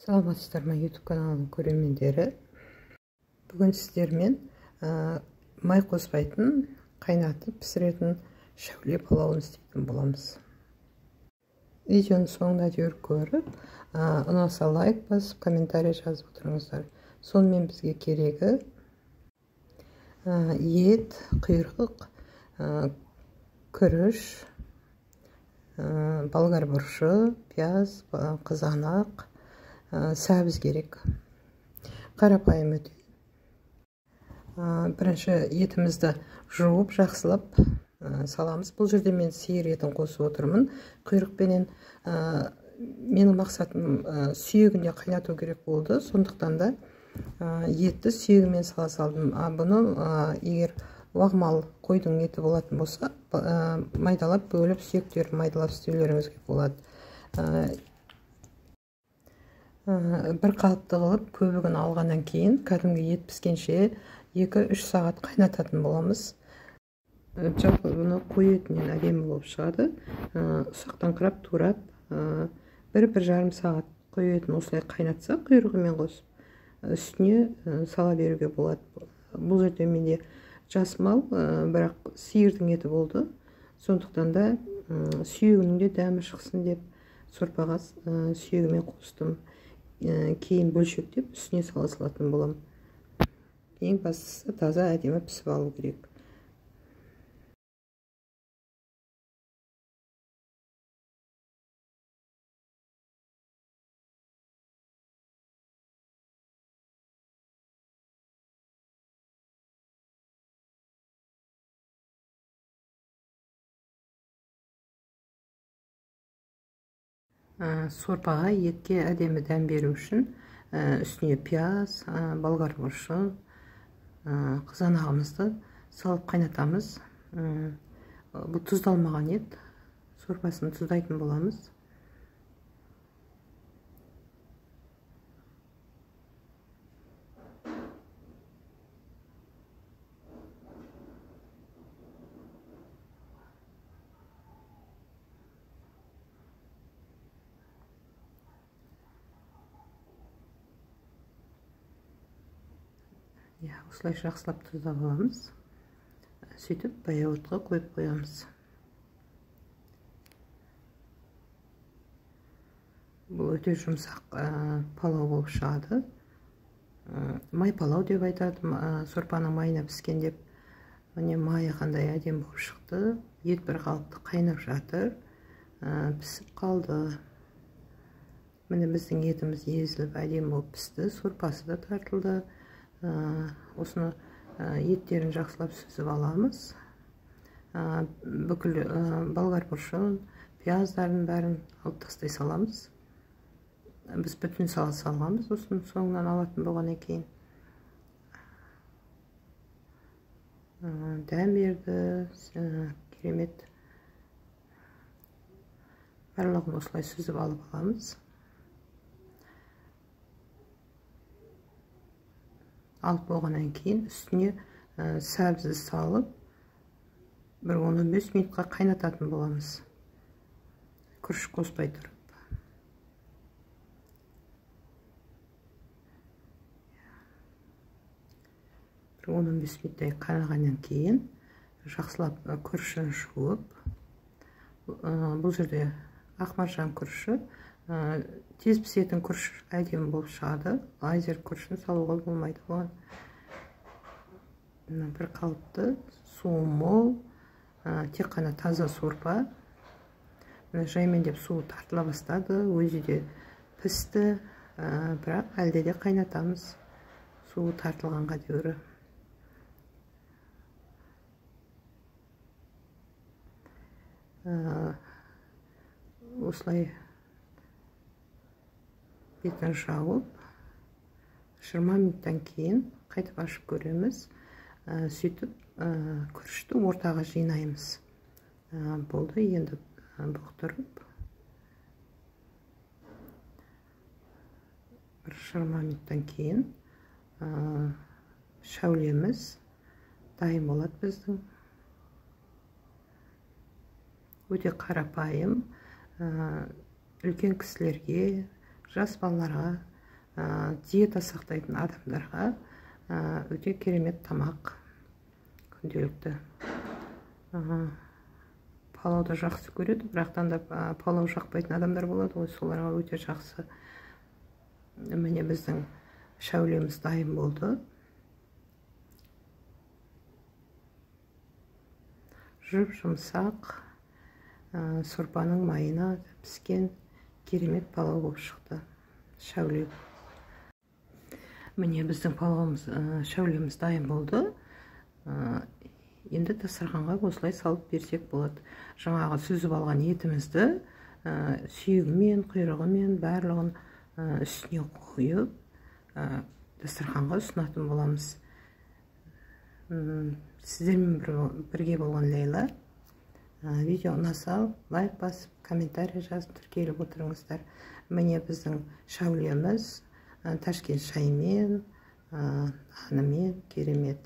Саламатсыздар ма, YouTube каналының көрермендері. Бүгін сіздермен май қоспайтын, қайнатып пісіретін шәуле палауын істейтін боламыз. Видеоның соңына дейін көріп, ұнаса лайк басып, комментарий жазып отырыңыздар. Сонымен бізге керегі ет, құйрық, күріш, болгар бұрышы, пияз, қызанақ, сәбіз керек. Қарапайым өте. Бірінші етімізді жуып, жақсылап саламыз. Бұл жерде мен сиыр етін қосып отырмын. Құйрықпенен менің мақсатым сүйегінде қайнату керек болды. Сондықтан да етті сүйегімен сала салдым. Бұны егер уақ мал қойдың еті болатын болса, майдалап бөліп, сүйектерін майдалап істеулеріңізге болады. Бір қалыпты қылып көбігін алғаннан кейін кәдімгі ет піскенше 2-3 сағат қайнататын боламыз. Жалпы бұны қой етінен әдемі болып шығады. Ұсақтан қырап турап, 1-1,5 сағат қой етін осылай қайнатса, құйрығымен қосып үстіне сала беруге болады. Бұл жерде менде жас мал, бірақ сиырдың еті болды. Сондықтан да сүйегінің де дәмі шықсын деп сорпаға сүйегімен қостым. Кейін бөлшектеп үстіне сала салатын боламын. Ең бастысы таза әдемі пісіп алу керек. Сорпаға етке әдемі дәм беру үшін үстіне пияз, болгар бұрышын, қызанағымызды салып қайнатамыз. Бұл тұздалмаған ет, сорпасын тұздайтын боламыз. Осылай жақсылап тұздап аламыз. Сөйтіп баяу отқа қойып қоямыз. Бұл өте жұмсақ палау болып шығады. Май палау деп айтады, сорпаның майына піскен деп. Міне майы қандай әдемі болып шықты. Ет бір қалыпты қайнап жатыр, пісіп қалды. Міне біздің етіміз езіліп әдемі болып пісті, сорпасы да тартылды. Осыны еттерін жақсылап сүзіп аламыз. Бүкіл болгар бұрышын, пияздарын бәрін алып тастай саламыз. Біз бүтін сала салғанбыз, осының соңынан алатын болғаннан кейін. Дәм берді, керемет. Барлығын осылай сүзіп алып аламыз. Алып болғаннан кейін үстіне сәбізді салып, бір 10-15 минутқа қайнататын боламыз. Күріш қоспай тұрып. Бір 10-15 минуттай қайнағаннан кейін жақсылап күрішін жуып, бұл жерде ақмаржан күріші, тез пісетін күріш әдемі болып шығады. Айзер күрішін салуға болмайды оған. Бір қалыпты, суы мол, тек қана таза сорпа. Міне жаймендеп суы тартыла бастады, өзі де пісті, бірақ әлде де қайнатамыз суы тартылғанға дейін. Осылай бетін жауып, 20 минуттан кейін қайтып ашып көреміз. Сөйтіп күрішті ортаға жинаймыз. Болды, енді бұқтырып бір 20 минуттан кейін шәулеміз дайын болады біздің. Өте қарапайым, үлкен кісілерге, жас балаларға Диета сақтайтын адамдарға өте керемет тамақ. Күнделікті палауды жақсы көреді, бірақтан да палау жақпайтын адамдар болады ғой, соларға өте жақсы. Міне, біздің шәулеміз дайын болды. Жұп-жұмсақ, сорпаның майына піскен керемет палау болып шықты. Шәуле. Міне, біздің палауымыз, шәулеміз дайын болды. Енді дастарханға осылай салып берсек болады. Жаңағы сүзіп алған етімізді сүйегімен, құйрығымен барлығын үстіне қойып, дастарханға ұсынатын боламыз. Сіздермен бірге болған Лейла. Видео ұнаса, лайк басып, комментарий жазып, тіркеліп отырыңыздар. Міне, біздің шәулеміз Ташкент шайымен, нанымен керемет.